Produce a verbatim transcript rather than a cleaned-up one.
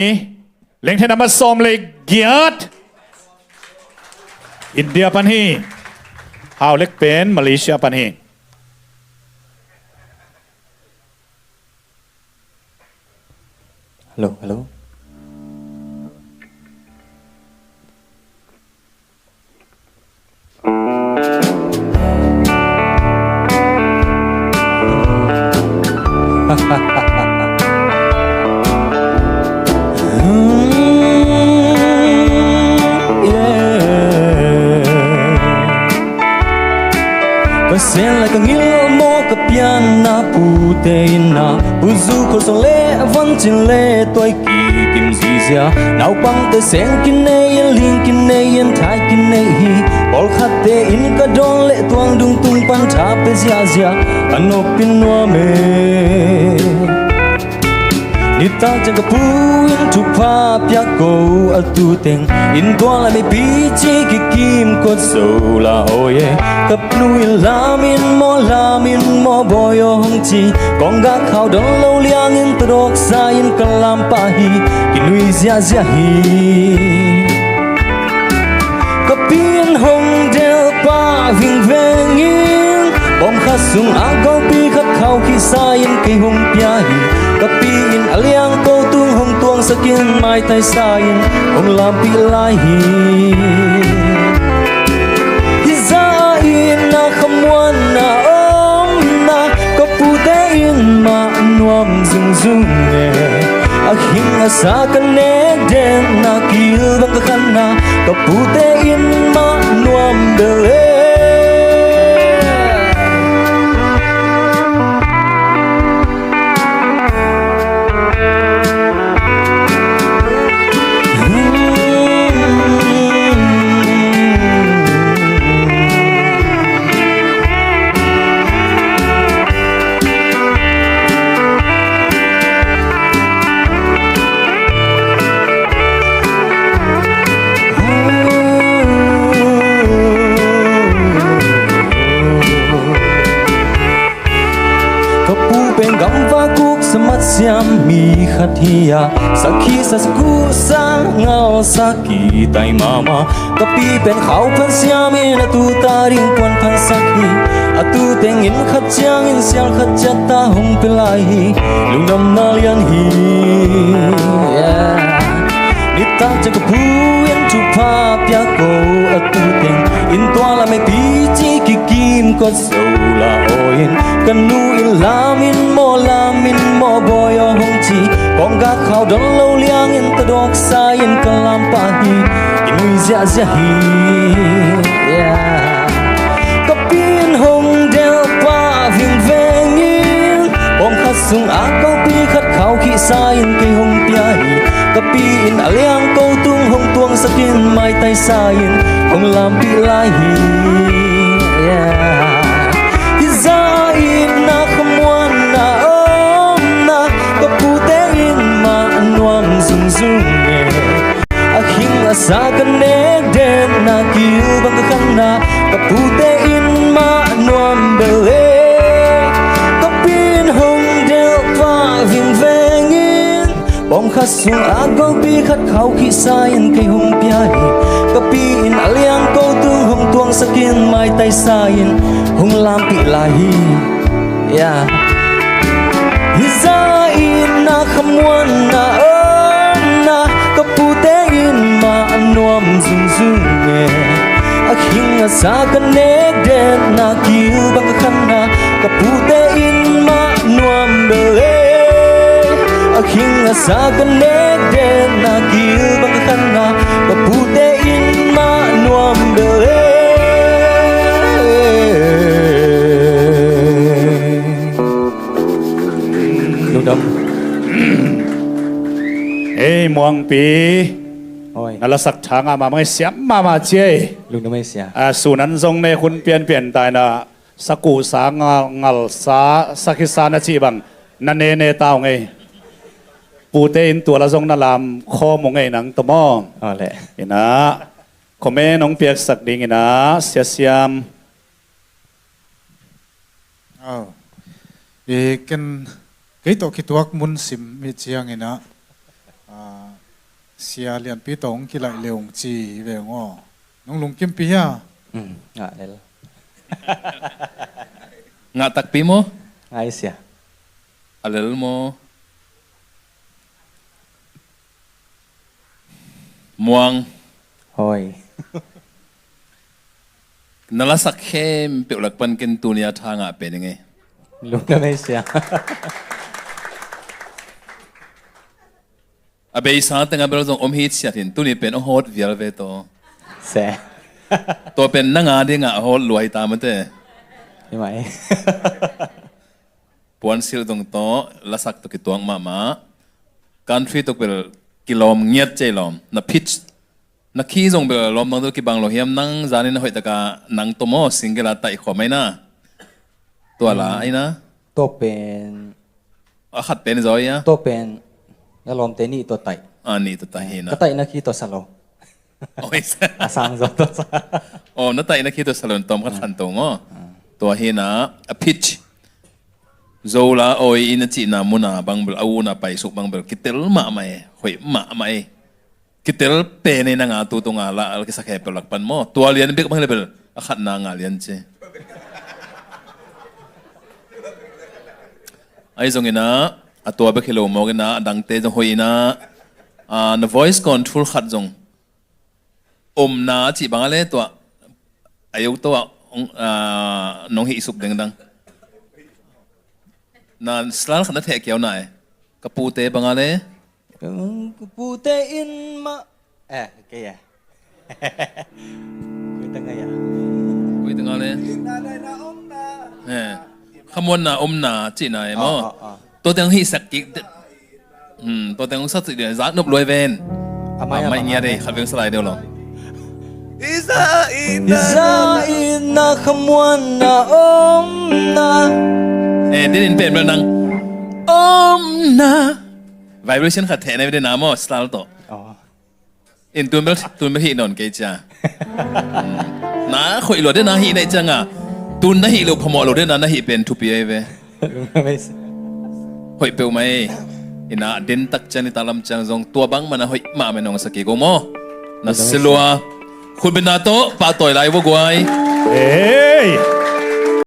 Lengthe nambat sawm le giat, India pan hi. Hau Lek pen Malaysia pan hi. Hello, hello. Pasian lai ka ngilh maw, ka pianna pute in ah, puzu khuasong le vancin le tuai kikim zizia. Naupangte seng kinei in, ling kinei in, thai kinei hi. Pawlkhatte in ka dawn le tuang dung tung pan tha pe ziahziah, a nop in nuam e. Nitak ciang ka pu in thupha piak ko, a tu teng in tua lai meipi ci kikim kawt zo la aw e. Ka nu in lam in maw, lam in maw, bawi aw hong ci. Kawng gah khau dawn lo liang in tadawk sa in ka lam pah hi, kinui ziahziah hi. Ka pi in hong delh pah vingveng in, bawm khat sung ah golpi khat khau khih sa in kei hong pia hi. Ka pi in a liang ko tung hong tuangsak in, maitai sa in hong lampih lai hi. Hih zah in na khamuanna omna, ka pute in mah nuam zungzung e. A khing a sa ka nek den na, kil bang ka khanna, ka pute in mah nuam bel e. Ka pu pen gamvak uk samat siam mi khat hi a, sakhi sa, sakuh sa, ngau sa, kitai mahmah. Ka pi pen khau phan siam in, a tu ta ding puan phan sak hi. A tu teng in khat ciangin sial khat ciat ta hong pia lai hi. Lungdamna lian hi. Yeah. Nitak ciang ka pu in thupha piak ko, a tu teng in tua lai meipi ci kikim kawt zo la aw in. Ka nu in lam in maw, lam in maw, bawi aw hong ci. Kawng gah khau dawn lo liang in tadawk sa in ka lam pah hi, kinui ziahziah hi. Yeah. Ka pi in hong delh pah vingveng in, bawm khat sung ah golpi khat khau khih sa in kei hong pia hi. Ka pi in a liang ko tung hong tuangsak in, maitai sa in hong lampih lai hi. Yeah. Hih zah in na khamuanna omna, ka pute in mah nuam zungzung e. A khing a sa ka nek den na, kil bang ka khanna, ka pute in mah nuam bel e. Ka pi in hong delh pah vingveng in, bawm khat sung ah golpi khat khau khih sa in kei hong pia hi. Ka pi in a liang ko tung hong tuangsak in, maitai sa in hong lampih lai hi. Yeah. Hih zah in na khamuanna omna, ka pute in mah nuam zungzung e. A khing a sa ka nek den na, kil bang ka khanna, ka pute in mah nuam bel e. A khing a sa ka nek den na, kil bang ka khanna, ka pute in mah nuam bel e. Lungdam. Ei, Muangpi. Oi. Na lasak tha ngah mahmah, siam mahmah ci ei. Lungdam ei sia. A, sunan zong ne hun pianpian tai na, sakuh sa ngal, ngal sa, sakhi sa na cih bang na nene ta ung ei. Pute in tua la zong na lam khawm ung ei nang tawh maw. Aw le. Ina, comment hong piaksak ding ina, Sia Siam. Aw. I ken, kei tawh kituak mun sim mi ciang ina, ah, Sia Lianpi tawh hong kilaih le hong ci hi ve hong aw. Nong lungkimpi hia? Mm, ngah lel. Ngah takpi maw? Ngah hi sia. A lel maw? Muang. Hoi. Na lasak khempeuh lak pan ken tuni a tha ngah pen ing ei. Lungdam ei sia. A beisa tengah bel zong om hi ciat hin tuni pen a hawt vial ve tawh. Se. Tua pen nang a dingah a hawt lua hi ta mate. Hi mah ei. Puansilh zong tawh lasak tawh kituak mahmah. Country tawh bel kilawm ngiat cei lawm. Na pitch, na key zong bel lawm dang tawh kibang lo hiam, nang zanin a hoih taka nang tawh maw single a taih khawm aina. Tua la aina. Tua pen a khat pen zaw ia. Tua pen na lawmte nih tua taih. A, nih tua taih hina. Ka taihna key tua sa lo. Oi, sa. A sang zaw tua sa. Oh, na taihna key tua sa lo, tawm khat khan to maw. Tua hina a pitch. Zola oi in a cihna muna bang bel, a una paisuk bang bel kitel mahmah e, hoih mahmah e. Kitel pen e nanga tutunga la al kisak he pelak pan maw. Tua lian bek bang le bel a khatna nga lian ci. Ai zong ina a tua bek hi lo mawk ina a dangte zong hoih ina, a, na voice control khat zong omna cih bang a le tua a yo to a, a, nong hih suk dengdang. Na slan khat na theh kiau na e. Ka pute bang a le. Ka pute in ma. Eh, okay, eh. Kuita ngai a. Kuita ngai le. Eh. Khamuanna omna cihna e maw. Ah, ah, ah. Tua teng hih sak kik. Hmm, tua teng hong sak cih dia zak nop luai ven. A mai a mai ngia dei khat veng salai deuh lo. Iza ina khamuanna omna. Eh, din in pen bel nang omna. Vibration khat theh na ve dei na maw style tawh. Oh. In tun bel, tun bel hih nawn kei cia. Na hoih lua dena hih naih cianga tun na hih loh phamawh lo dena na hih pen thupi ahi ve. Hoih peuh mai. Ina den tak ciang i talam ciang zong tua bang mana hoih mah mai nong sa kik ung maw. Na silua khutbetna tawh pahtawi lai vua guai. Ei.